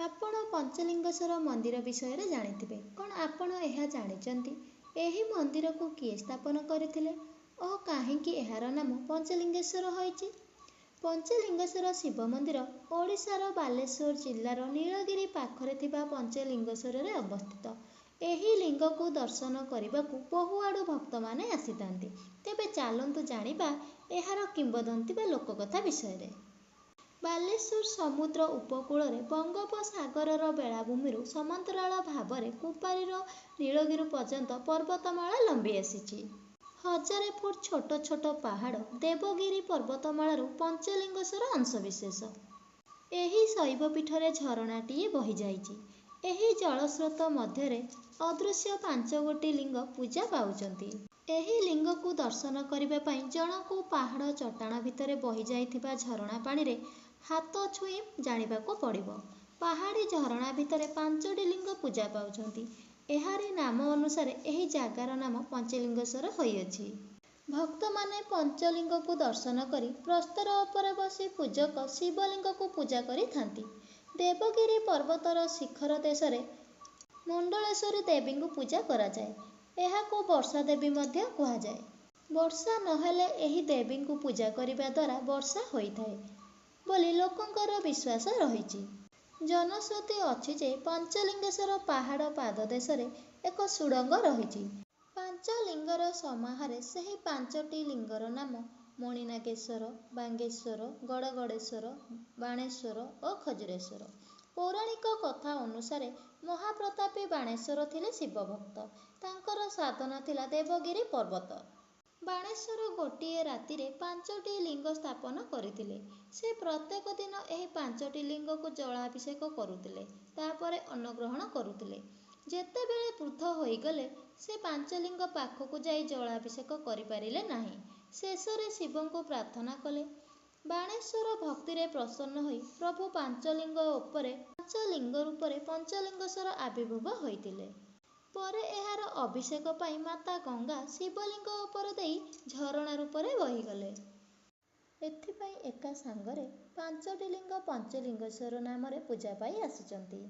ଆପଣ ପଞ୍ଚଲିଙ୍ଗେଶ୍ୱର ମନ୍ଦିର ବିଷୟରେ ଜାଣିଥିବେ। କ'ଣ ଆପଣ ଏହା ଜାଣିଛନ୍ତି ଏହି ମନ୍ଦିରକୁ କିଏ ସ୍ଥାପନ କରିଥିଲେ ଓ କାହିଁକି ଏହାର ନାମ ପଞ୍ଚଲିଙ୍ଗେଶ୍ୱର ହୋଇଛି? ପଞ୍ଚଲିଙ୍ଗେଶ୍ୱର ଶିବ ମନ୍ଦିର ଓଡ଼ିଶାର ବାଲେଶ୍ୱର ଜିଲ୍ଲାର ନୀଳଗିରି ପାଖରେ ଥିବା ପଞ୍ଚଲିଙ୍ଗେଶ୍ୱରରେ ଅବସ୍ଥିତ। ଏହି ଲିଙ୍ଗକୁ ଦର୍ଶନ କରିବାକୁ ବହୁଆଡ଼ୁ ଭକ୍ତମାନେ ଆସିଥାନ୍ତି। ତେବେ ଚାଲନ୍ତୁ ଜାଣିବା ଏହାର କିମ୍ବଦନ୍ତୀ ବା ଲୋକକଥା ବିଷୟରେ। ବାଲେଶ୍ୱର ସମୁଦ୍ର ଉପକୂଳରେ ବଙ୍ଗୋପସାଗରର ବେଳାଭୂମିରୁ ସମାନ୍ତରାଳ ଭାବରେ କୁପାରୀର ନୀଳଗିରି ପର୍ଯ୍ୟନ୍ତ ପର୍ବତମାଳା ଲମ୍ବି ଆସିଛି। ହଜାରେ ଫୁଟ ଛୋଟ ଛୋଟ ପାହାଡ଼ ଦେବଗିରି ପର୍ବତମାଳାରୁ ପଞ୍ଚଲିଙ୍ଗେଶ୍ୱର ଅଂଶବିଶେଷ। ଏହି ଶୈବପୀଠରେ ଝରଣାଟିଏ ବହିଯାଇଛି। ଏହି ଜଳସ୍ରୋତ ମଧ୍ୟରେ ଅଦୃଶ୍ୟ ପାଞ୍ଚଗୋଟି ଲିଙ୍ଗ ପୂଜା ପାଉଛନ୍ତି। ଏହି ଲିଙ୍ଗକୁ ଦର୍ଶନ କରିବା ପାଇଁ ଜଣକୁ ପାହାଡ଼ ଚଟାଣ ଭିତରେ ବହିଯାଇଥିବା ଝରଣା ପାଣିରେ ହାତ ଛୁଇଁ ଜାଣିବାକୁ ପଡ଼ିବ। ପାହାଡ଼ି ଝରଣା ଭିତରେ ପାଞ୍ଚଟି ଲିଙ୍ଗ ପୂଜା ପାଉଛନ୍ତି। ଏହାରି ନାମ ଅନୁସାରେ ଏହି ଜାଗାର ନାମ ପଞ୍ଚଲିଙ୍ଗେଶ୍ୱର ହୋଇଅଛି। ଭକ୍ତମାନେ ପଞ୍ଚଲିଙ୍ଗକୁ ଦର୍ଶନ କରି ପ୍ରସ୍ତର ଉପରେ ବସି ପୂଜକ ଶିବଲିଙ୍ଗକୁ ପୂଜା କରିଥାନ୍ତି। ଦେବଗିରି ପର୍ବତର ଶିଖର ଦେଶରେ ମୁଣ୍ଡଳେଶ୍ୱରୀ ଦେବୀଙ୍କୁ ପୂଜା କରାଯାଏ। ଏହାକୁ ବର୍ଷା ଦେବୀ ମଧ୍ୟ କୁହାଯାଏ। ବର୍ଷା ନହେଲେ ଏହି ଦେବୀଙ୍କୁ ପୂଜା କରିବା ଦ୍ୱାରା ବର୍ଷା ହୋଇଥାଏ ବୋଲି ଲୋକଙ୍କର ବିଶ୍ୱାସ ରହିଛି। ଜନଶ୍ରୁତି ଅଛି ଯେ ପଞ୍ଚଲିଙ୍ଗେଶ୍ୱର ପାହାଡ଼ ପାଦଦେଶରେ ଏକ ସୁଡ଼ଙ୍ଗ ରହିଛି। ପାଞ୍ଚ ଲିଙ୍ଗର ସମାହାରେ ସେହି ପାଞ୍ଚଟି ଲିଙ୍ଗର ନାମ ମଣିନାଗେଶ୍ୱର, ବାଙ୍ଗେଶ୍ୱର, ଗଡ଼ଗଡ଼େଶ୍ୱର, ବାଣେଶ୍ୱର ଓ ଖଜୁରେଶ୍ୱର। ପୌରାଣିକ କଥା ଅନୁସାରେ ମହାପ୍ରତାପୀ ବାଣେଶ୍ୱର ଥିଲେ ଶିବଭକ୍ତ। ତାଙ୍କର ସାଧନା ଥିଲା ଦେବଗିରି ପର୍ବତ। ବାଣେଶ୍ୱର ଗୋଟିଏ ରାତିରେ ପାଞ୍ଚଟି ଲିଙ୍ଗ ସ୍ଥାପନ କରିଥିଲେ। ସେ ପ୍ରତ୍ୟେକ ଦିନ ଏହି ପାଞ୍ଚଟି ଲିଙ୍ଗକୁ ଜଳାଭିଷେକ କରୁଥିଲେ। ତା'ପରେ ଅନ୍ନ ଗ୍ରହଣ କରୁଥିଲେ। ଯେତେବେଳେ ବୃଦ୍ଧ ହୋଇଗଲେ, ସେ ପାଞ୍ଚଲିଙ୍ଗ ପାଖକୁ ଯାଇ ଜଳାଭିଷେକ କରିପାରିଲେ ନାହିଁ। ଶେଷରେ ଶିବଙ୍କୁ ପ୍ରାର୍ଥନା କଲେ। ବାଣେଶ୍ୱର ଭକ୍ତିରେ ପ୍ରସନ୍ନ ହୋଇ ପ୍ରଭୁ ପାଞ୍ଚଲିଙ୍ଗ ଉପରେ ପାଞ୍ଚଲିଙ୍ଗ ରୂପରେ ପଞ୍ଚଲିଙ୍ଗେଶ୍ୱର ଆବିର୍ଭୂତ ହୋଇଥିଲେ। ପରେ ଏହାର ଅଭିଷେକ ପାଇଁ ମାତା ଗଙ୍ଗା ଶିବଲିଙ୍ଗ ଉପର ଦେଇ ଝରଣା ରୂପରେ ବହିଗଲେ। ଏଥିପାଇଁ ଏକା ସାଙ୍ଗରେ ପାଞ୍ଚଟି ଲିଙ୍ଗ ପଞ୍ଚଲିଙ୍ଗେଶ୍ୱର ନାମରେ ପୂଜା ପାଇ ଆସୁଛନ୍ତି।